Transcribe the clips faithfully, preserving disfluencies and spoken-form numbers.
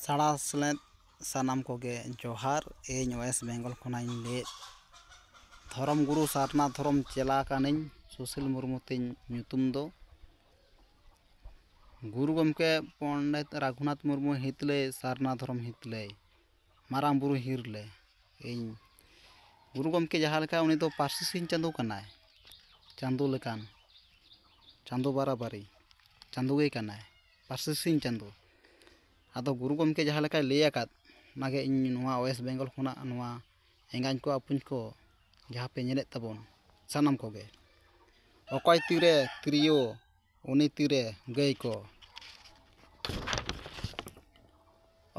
ᱛᱟᱲᱟ ᱥᱮᱞᱮᱫ ᱥᱟᱱᱟᱢ ᱠᱚᱜᱮ ᱡᱚᱦᱟᱨ᱾ ᱤᱧ ᱳᱭᱮᱥᱴ ᱵᱮᱝᱜᱚᱞ ᱠᱷᱚᱱᱟᱜ ᱤᱧ ᱞᱟᱹᱭᱮᱫ, ᱫᱷᱚᱨᱚᱢ ᱜᱩᱨᱩ ᱥᱟᱨᱱᱟ ᱫᱷᱚᱨᱚᱢ ᱪᱮᱞᱟ ᱠᱟᱹᱱᱟᱹᱧ᱾ ᱥᱩᱥᱤᱞ ᱢᱩᱨᱢᱩ ᱛᱤᱧ ᱧᱩᱛᱩᱢ ᱫᱚ᱾ ᱜᱩᱨᱩ ᱜᱚᱢᱠᱮ ᱯᱚᱱᱰᱤᱛ ᱨᱟᱹᱜᱷᱩᱱᱟᱛᱷ ᱢᱩᱨᱢᱩ ᱦᱤᱛᱞᱟᱹᱭ, ᱥᱟᱨᱱᱟ ᱫᱷᱚᱨᱚᱢ ᱦᱤᱛᱞᱟᱹᱭ, ᱢᱟᱨᱟᱝ ᱵᱩᱨᱩ ᱦᱤᱨᱞᱟᱹᱭ᱾ ᱤᱧ ᱜᱩᱨᱩ ᱜᱚᱢᱠᱮ ᱡᱟᱦᱟᱸ ᱞᱮᱠᱟ, ᱩᱱᱤ ᱫᱚ ᱯᱟᱹᱨᱥᱤ ᱥᱤᱧ ᱪᱟᱸᱫᱳ ᱠᱟᱱᱟᱭ, ᱪᱟᱸᱫᱳ ᱞᱮᱠᱟᱱ, ᱪᱟᱸᱫᱳ ᱵᱟᱨᱟᱵᱟᱨᱤ ᱪᱟᱸᱫᱳ ᱜᱮ ᱠᱟᱱᱟᱭ, ᱯᱟᱹᱨᱥᱤ ᱥᱤᱧ ᱪᱟᱸᱫᱳ᱾ ᱟᱫᱚ ᱜᱩᱨᱩ ᱜᱚᱢᱠᱮ ᱡᱟᱦᱟᱸ ᱞᱮᱠᱟᱭ ᱞᱟᱹᱭ ᱟᱠᱟᱫ, ᱚᱱᱟᱜᱮ ᱤᱧ ᱱᱚᱣᱟ ᱳᱭᱮᱥᱴ ᱵᱮᱝᱜᱚᱞ ᱠᱷᱚᱱᱟᱜ ᱱᱚᱣᱟ ᱮᱸᱜᱟᱧ ᱠᱚ ᱟᱹᱯᱩᱧ ᱠᱚ ᱡᱟᱦᱟᱸ ᱯᱮ ᱧᱮᱞᱮᱫ ᱛᱟᱵᱚᱱ ᱥᱟᱱᱟᱢ ᱠᱚᱜᱮ, ᱚᱠᱚᱭ ᱛᱤᱨᱮ ᱛᱤᱨᱭᱳ, ᱩᱱᱤ ᱛᱤᱨᱮ ᱜᱟᱹᱭ ᱠᱚ,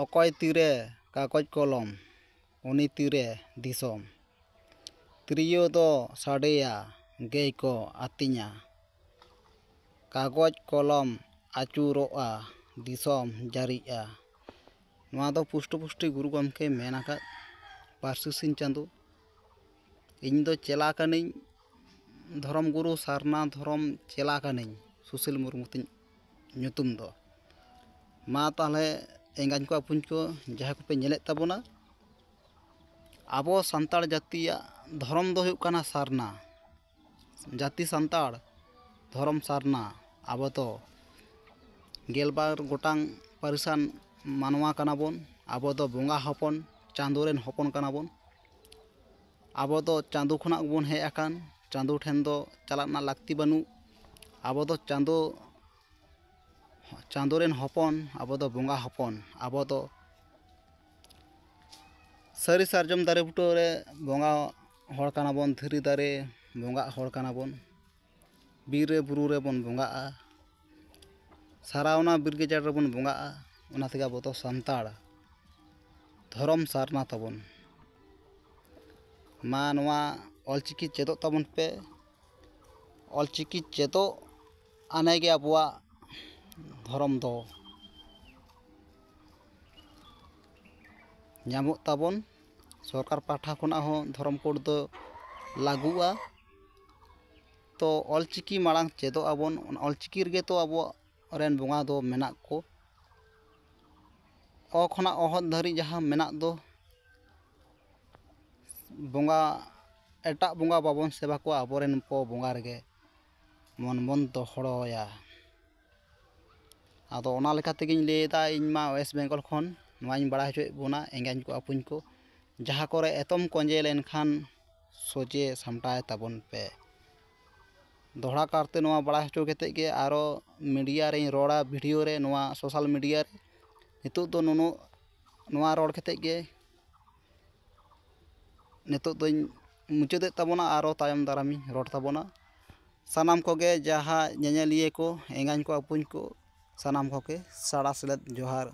ᱚᱠᱚᱭ ᱛᱤᱨᱮ ᱠᱟᱜᱚᱡᱽ ᱠᱚᱞᱚᱢ, ᱩᱱᱤ ᱛᱤᱨᱮ ᱫᱤᱥᱚᱢ᱾ ᱛᱤᱨᱭᱳ ᱫᱚ ᱥᱟᱰᱮᱭᱟ, ᱜᱟᱹᱭ ᱠᱚ ᱟᱹᱛᱤᱧᱟ, ᱠᱟᱜᱚᱡᱽ ᱠᱚᱞᱚᱢ ᱟᱹᱪᱩᱨᱚᱜᱼᱟ, ᱫᱤᱥᱚᱢ ᱡᱟᱹᱨᱤᱜᱼᱟ᱾ ᱱᱚᱣᱟ ᱫᱚ ᱯᱩᱥᱴᱟᱹ ᱯᱩᱥᱴᱤ ᱜᱩᱨᱩ ᱜᱚᱢᱠᱮ ᱢᱮᱱ ᱟᱠᱟᱫ, ᱯᱟᱹᱨᱥᱤ ᱥᱤᱧ ᱪᱟᱸᱫᱳ᱾ ᱤᱧ ᱫᱚ ᱪᱮᱞᱟ ᱠᱟᱹᱱᱟᱹᱧ, ᱫᱷᱚᱨᱚᱢ ᱜᱩᱨᱩ ᱥᱟᱨᱱᱟ ᱫᱷᱚᱨᱚᱢ ᱪᱮᱞᱟ ᱠᱟᱹᱱᱟᱹᱧ, ᱥᱩᱥᱤᱞ ᱢᱩᱨᱢᱩ ᱛᱤᱧ ᱧᱩᱛᱩᱢ ᱫᱚ᱾ ᱢᱟ ᱛᱟᱦᱚᱞᱮ ᱮᱸᱜᱟᱧ ᱠᱚ ᱟᱹᱯᱩᱧ ᱠᱚ ᱡᱟᱦᱟᱸᱭ ᱠᱚᱯᱮ ᱧᱮᱞᱮᱫ ᱛᱟᱵᱚᱱᱟ, ᱟᱵᱚ ᱥᱟᱱᱛᱟᱲ ᱡᱟᱹᱛᱤᱭᱟᱜ ᱫᱷᱚᱨᱚᱢ ᱫᱚ ᱦᱩᱭᱩᱜ ᱠᱟᱱᱟ ᱥᱟᱨᱱᱟ᱾ ᱡᱟᱹᱛᱤ ᱥᱟᱱᱛᱟᱲ, ᱫᱷᱚᱨᱚᱢ ᱥᱟᱨᱱᱟ᱾ ᱟᱵᱚ ᱫᱚ ᱜᱮᱞᱵᱟᱨ ᱜᱚᱴᱟᱝ ᱯᱟᱹᱨᱤᱥᱟᱱ ᱢᱟᱱᱣᱟ ᱠᱟᱱᱟ ᱵᱚᱱ᱾ ᱟᱵᱚ ᱫᱚ ᱵᱚᱸᱜᱟ ᱦᱚᱯᱚᱱ, ᱪᱟᱸᱫᱳ ᱨᱮᱱ ᱦᱚᱯᱚᱱ ᱠᱟᱱᱟ ᱵᱚᱱ᱾ ᱟᱵᱚ ᱫᱚ ᱪᱟᱸᱫᱳ ᱠᱷᱚᱱᱟᱜ ᱵᱚᱱ ᱦᱮᱡ ᱟᱠᱟᱱ, ᱪᱟᱸᱫᱳ ᱴᱷᱮᱱ ᱫᱚ ᱪᱟᱞᱟᱜ ᱨᱮᱱᱟᱜ ᱞᱟᱹᱠᱛᱤ ᱵᱟᱹᱱᱩᱜ᱾ ᱟᱵᱚ ᱫᱚ ᱪᱟᱸᱫᱳ, ᱪᱟᱸᱫᱳ ᱨᱮᱱ ᱦᱚᱯᱚᱱ, ᱟᱵᱚ ᱫᱚ ᱵᱚᱸᱜᱟ ᱦᱚᱯᱚᱱ᱾ ᱟᱵᱚ ᱫᱚ ᱥᱟᱹᱨᱤ ᱥᱟᱨᱡᱚᱢ ᱫᱟᱨᱮ ᱵᱩᱴᱟᱹ ᱨᱮ ᱵᱚᱸᱜᱟ ᱦᱚᱲ ᱠᱟᱱᱟ ᱵᱚᱱ, ᱫᱷᱤᱨᱤ ᱫᱟᱨᱮ ᱵᱚᱸᱜᱟᱜ ᱦᱚᱲ ᱠᱟᱱᱟ ᱵᱚᱱ, ᱵᱤᱨ ᱨᱮ ᱵᱩᱨᱩ ᱨᱮᱵᱚᱱ ᱵᱚᱸᱜᱟᱜᱼᱟ, ᱥᱟᱨᱟᱣᱱᱟ ᱵᱤᱨ ᱜᱟᱡᱟᱲ ᱨᱮᱵᱚᱱ ᱵᱚᱸᱜᱟᱜᱼᱟ᱾ ᱚᱱᱟ ᱛᱮᱜᱮ ᱟᱵᱚ ᱫᱚ ᱥᱟᱱᱛᱟᱲ, ᱫᱷᱚᱨᱚᱢ ᱥᱟᱨᱱᱟ ᱛᱟᱵᱚᱱ᱾ ᱢᱟ ᱱᱚᱣᱟ ᱚᱞᱪᱤᱠᱤ ᱪᱮᱫᱚᱜ ᱛᱟᱵᱚᱱ ᱯᱮ᱾ ᱚᱞᱪᱤᱠᱤ ᱪᱮᱫᱚᱜ ᱟᱱᱮ ᱜᱮ ᱟᱵᱚᱣᱟᱜ ᱫᱷᱚᱨᱚᱢ ᱫᱚ ᱧᱟᱢᱚᱜ ᱛᱟᱵᱚᱱ᱾ ᱥᱚᱨᱠᱟᱨ ᱯᱟᱦᱴᱟ ᱠᱷᱚᱱᱟᱜ ᱦᱚᱸ ᱫᱷᱚᱨᱚᱢ ᱠᱳᱰ ᱫᱚ ᱞᱟᱹᱜᱩᱜᱼᱟ᱾ ᱛᱚ ᱚᱞᱪᱤᱠᱤ ᱢᱟᱲᱟᱝ ᱪᱮᱫᱚᱜ ᱟᱵᱚᱱ, ᱚᱞᱪᱤᱠᱤ ᱨᱮᱜᱮ ᱛᱚ ᱟᱵᱚ ᱨᱮᱱ ᱵᱚᱸᱜᱟ ᱫᱚ ᱢᱮᱱᱟᱜ ᱠᱚ᱾ ᱚ ᱠᱷᱚᱱᱟᱜ ᱚᱦᱚᱫ ᱫᱷᱟᱹᱨᱤᱡ ᱡᱟᱦᱟᱸ ᱢᱮᱱᱟᱜ ᱫᱚ, ᱵᱚᱸᱜᱟ, ᱮᱴᱟᱜ ᱵᱚᱸᱜᱟ ᱵᱟᱵᱚᱱ ᱥᱮᱵᱟ ᱠᱚᱣᱟ, ᱟᱵᱚᱨᱮᱱ ᱯᱚ ᱵᱚᱸᱜᱟ ᱨᱮᱜᱮ ᱢᱚᱱ ᱵᱚᱱ ᱫᱚᱦᱚᱲᱚᱭᱟ᱾ ᱟᱫᱚ ᱚᱱᱟ ᱞᱮᱠᱟ ᱛᱮᱜᱮᱧ ᱞᱟᱹᱭᱮᱫᱟ, ᱤᱧ ᱢᱟ ᱳᱭᱮᱥᱴ ᱵᱮᱝᱜᱚᱞ ᱠᱷᱚᱱ ᱱᱚᱣᱟᱧ ᱵᱟᱲᱟᱭ ᱦᱚᱪᱚᱭᱮᱫ ᱵᱚᱱᱟ ᱮᱸᱜᱟᱧ ᱠᱚ ᱟᱹᱯᱩᱧ ᱠᱚ, ᱡᱟᱦᱟᱸ ᱠᱚᱨᱮ ᱮᱛᱚᱢ ᱠᱚᱸᱡᱮ ᱞᱮᱱᱠᱷᱟᱱ ᱥᱚᱡᱷᱮ ᱥᱟᱢᱴᱟᱣ ᱛᱟᱵᱚᱱ ᱯᱮ᱾ ᱫᱚᱦᱲᱟ ᱠᱟᱨᱛᱮ ᱱᱚᱣᱟ ᱵᱟᱲᱟᱭ ᱦᱚᱪᱚ ᱠᱟᱛᱮᱫ ᱜᱮ ᱟᱨᱚ ᱢᱤᱰᱤᱭᱟ ᱨᱮᱧ ᱨᱚᱲᱟ, ᱵᱷᱤᱰᱤᱭᱳ ᱨᱮ, ᱱᱚᱣᱟ ᱥᱳᱥᱟᱞ ᱢᱤᱰᱤᱭᱟ ᱨᱮ᱾ ᱱᱤᱛᱚᱜ ᱫᱚ ᱱᱩᱱᱟᱹᱜ, ᱱᱚᱣᱟ ᱨᱚᱲ ᱠᱟᱛᱮᱫ ᱜᱮ ᱱᱤᱛᱚᱜ ᱫᱚᱧ ᱢᱩᱪᱟᱹᱫᱮᱫ ᱛᱟᱵᱚᱱᱟ, ᱟᱨᱚ ᱛᱟᱭᱚᱢ ᱫᱟᱨᱟᱢᱤᱧ ᱨᱚᱲ ᱛᱟᱵᱚᱱᱟ᱾ ᱥᱟᱱᱟᱢ ᱠᱚᱜᱮ ᱡᱟᱦᱟᱸ ᱧᱮᱧᱮᱞᱤᱭᱟᱹ ᱠᱚ, ᱮᱸᱜᱟᱧ ᱠᱚ, ᱟᱹᱯᱩᱧ ᱠᱚ, ᱥᱟᱱᱟᱢ ᱠᱚᱜᱮ ᱥᱟᱲᱟ ᱥᱮᱞᱮᱫ ᱡᱚᱦᱟᱨ᱾